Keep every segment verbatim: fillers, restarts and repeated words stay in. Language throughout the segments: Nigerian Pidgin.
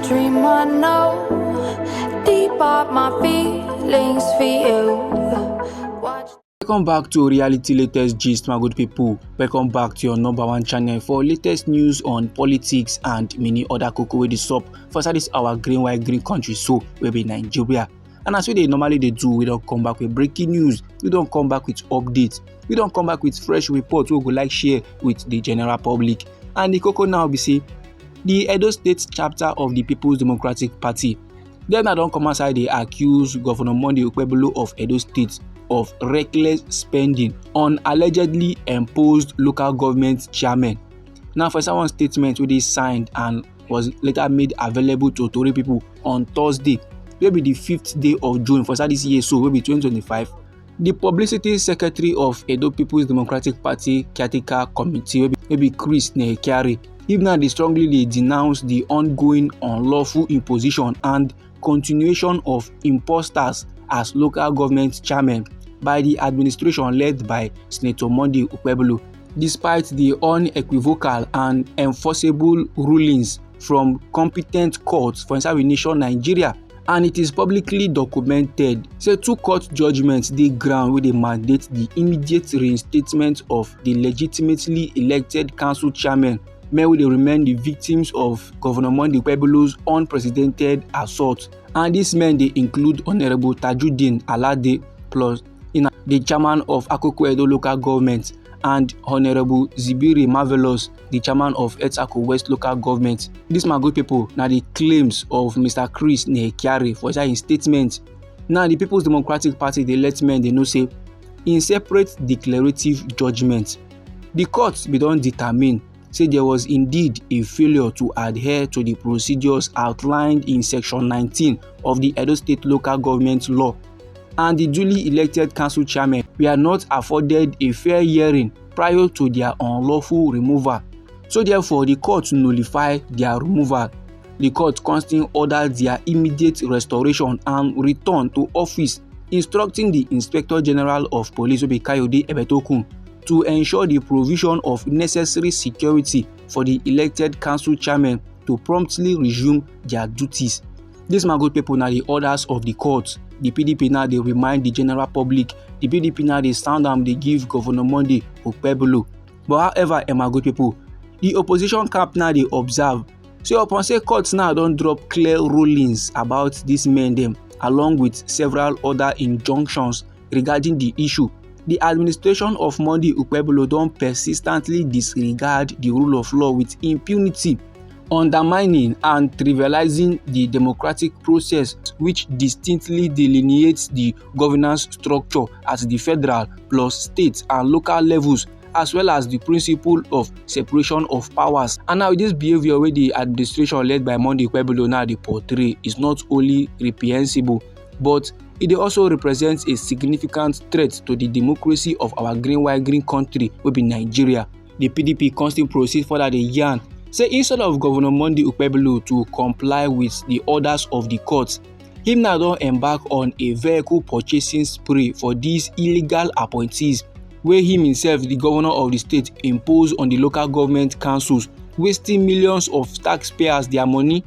Dream I know, deep are my feelings for you. Watch. Welcome back to Reality Latest Gist, my good people. Welcome back to your number one channel for latest news on politics and many other koko wey dey sup for inside this our green, white, green country so, wey be Nigeria. And as we dey normally dey do, we don come back with breaking news, we don come back with updates, we don come back with fresh reports wey we go like share with the general public. And the koko now be say, the Edo State chapter of the People's Democratic Party, dem now don come outside dey accuse Governor Monday Okpebholo of Edo State of reckless spending on allegedly imposed local government chairman. Now, for inside one statement wey dey signed and was later made available to tori people on Thursday, wey be the fifth day of June for inside this year so, wey be twenty twenty-five, the publicity secretary of Edo People's Democratic Party caretaker committee, wey be, wey be Chris Nehekiare, him now dey strongly dey denounce the ongoing unlawful imposition and continuation of imposters as local government chairman by the administration led by Senator Monday Okpebholo, despite the unequivocal and enforceable rulings from competent courts for inside we nation Nigeria. And it is publicly documented say two court judgments dey ground wey dey mandate the immediate reinstatement of the legitimately elected council chairman, men wey dey remain the victims of Governor Monday Okpebholo's unprecedented assault. And these men dey include Honorable Tajudeen Alade plus Ina, the chairman of Akoko Edo Local Government, and Honorable Zibiri Marvelous, the chairman of Etsako West Local Government. This, my good people, na the claims of Mister Chris Nehekiare for inside him statement. Now, the People's Democratic Party dey let men dey know say in separate declarative judgment, the court bin don determine say there was indeed a failure to adhere to the procedures outlined in Section nineteen of the Edo State Local Government Law, and the duly elected council chairmen were not afforded a fair hearing prior to their unlawful removal. So therefore, the court nullify their removal. The court constantly ordered their immediate restoration and return to office, instructing the Inspector General of Police, wey be Kayode Ebetokun, to ensure the provision of necessary security for the elected council chairmen to promptly resume their duties. This, my good people, na the orders of the court. The P D P now dey remind the general public. The P D P now dey sound am dey give Governor Monday Okpebholo. But however, eh, my good people, the opposition camp now dey observe say upon say courts now don drop clear rulings about these men dem, along with several other injunctions regarding the issue, the administration of Monday Okpebholo don persistently disregard the rule of law with impunity, undermining and trivializing the democratic process, which distinctly delineates the governance structure at the federal plus state and local levels, as well as the principle of separation of powers. And now, this behavior wey the administration led by Monday Okpebholo now dey portray is not only reprehensible, but e dey also represent a significant threat to the democracy of our green, white, green country wey be Nigeria. The P D P come still proceed further dey yarn say instead of Governor Monday Okpebholo to comply with the orders of the court, him now don embark on a vehicle purchasing spree for these illegal appointees wey him himself, the governor of the state, impose on the local government councils, wasting millions of taxpayers their money.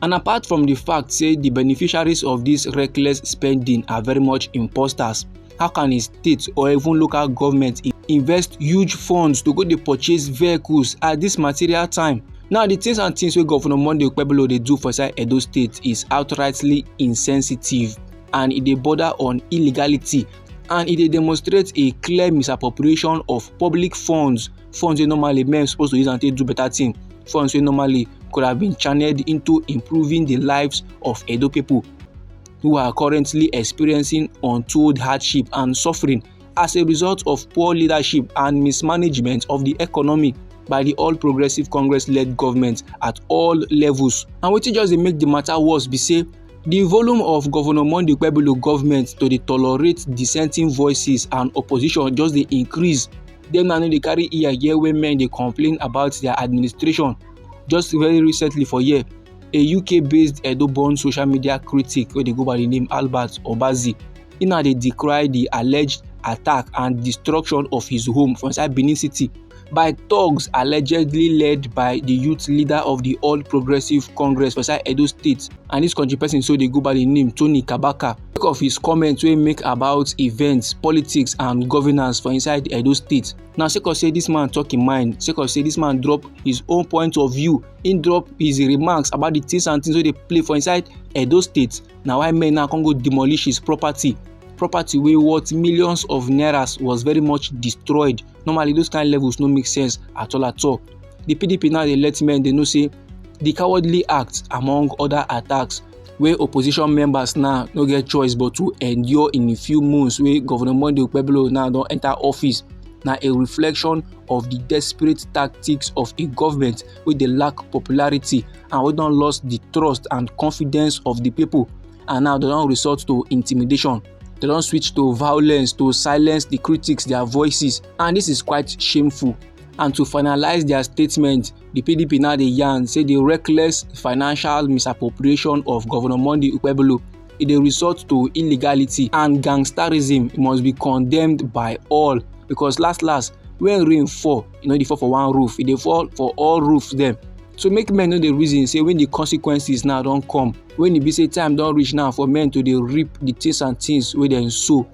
And apart from the fact say the beneficiaries of this reckless spending are very much imposters, how can a state or even local government i-, invest huge funds to go dey purchase vehicles at this material time? Now, the things and things wey Governor Monday Okpebholo dey do for inside Edo State is outrightly insensitive, and e dey border on illegality, and e dey demonstrate a clear misappropriation of public funds. Funds wey normally men suppose to use am take do better thing. Funds wey normally could have been channeled into improving the lives of Edo people who are currently experiencing untold hardship and suffering as a result of poor leadership and mismanagement of the economy by the All Progressive Congress-led government at all levels. And wetin just dey make the matter worse be say the volume of Governor Monday Okpebholo government to dey tolerate dissenting voices and opposition just dey increase. Dem now no dey carry ear hear when men dey complain about their administration. Just very recently for here, a U K-based Edo-born social media critic wey dey go by the name Albert Obazi, he now dey decry the alleged attack and destruction of his home for inside Benin City. by thugs allegedly led by the youth leader of the All Progressive Congress for inside Edo State, and this country person so dey go by the name Tony Kabaka, sake of his comments wey make about events, politics and governance for inside Edo State. Now, sake of say this man talk him mind, sake of say this man drop his own point of view, he drop his remarks about the things and things wey dey play for inside Edo State. Na why men now come go demolish his property, property wey worth millions of nairas was very much destroyed. Normally, those kind levels no make sense at all at all. The P D P now dey let men dey know say the cowardly act, among other attacks, wey opposition members now no get choice but to endure in a few months wey Governor Monday Okpebholo now don enter office, na a reflection of the desperate tactics of a government wey dey lack popularity and wey don lost the trust and confidence of the people, and now dem don resort to intimidation. Dem don switch to violence to silence the critics their voices, and this is quite shameful. And to finalize their statement, the P D P now dey yarn say the reckless financial misappropriation of Governor Monday Okpebholo, e dey result to illegality and gangsterism. E must be condemned by all, because last last, when rain fall, e no dey fall for one roof, e dey fall for all roofs dem. So make men no dey reason say when the consequences now don come, when e be say time don reach now for men to dey reap the things and things wey dem sow,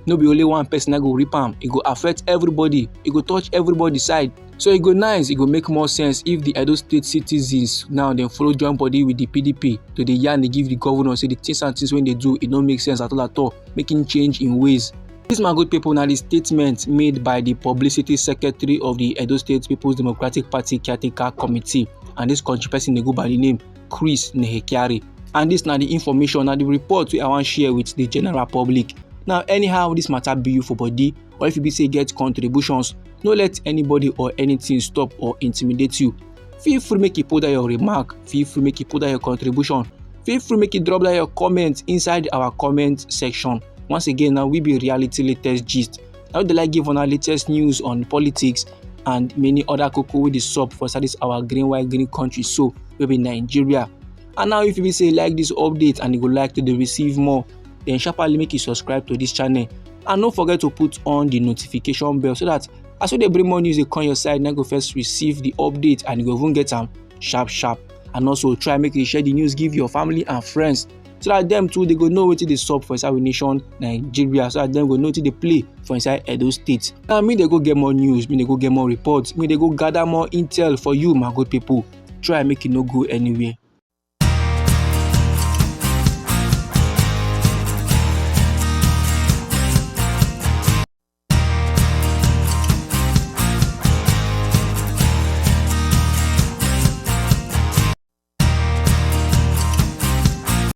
no be only one person na go reap am, e go affect everybody, e go touch everybody side. So e go nice, e go make more sense if the Edo State citizens now dem follow join body with the P D P to dey yarn dey give the governor say the things and things wey dey do, e no make sense at all at all, make him change him ways. This, my good people, na the statement made by the publicity secretary of the Edo State People's Democratic Party Caretaker Committee, and this country person dey go by the name Chris Nehekiari. And this na the information, na the report wey I wan share with the general public. Now, anyhow this matter be you for body, or if you be say get contributions, no let anybody or anything stop or intimidate you. Feel free make you put down your remark, feel free make you put down your contribution, feel free make you drop down your comment inside our comment section. Once again, now we be Reality Latest Gist. Now they like give on our latest news on politics and many other koko wey dey sup for inside this our green, white, green country so wey be Nigeria. And now if you be say like this update and you go like to dey receive more, then sharply make you subscribe to this channel, and don't forget to put on the notification bell so that as we dey bring more news dey come your side, na go first receive the update and you go even get am sharp sharp. And also try make you share the news give your family and friends so that them too they go know wetin dey sup for inside we nation Nigeria, so that them go know wetin dey play for inside Edo State. Now me dey go get more news, me dey go get more reports, me dey go gather more intel for you, my good people. Try make you no go anywhere.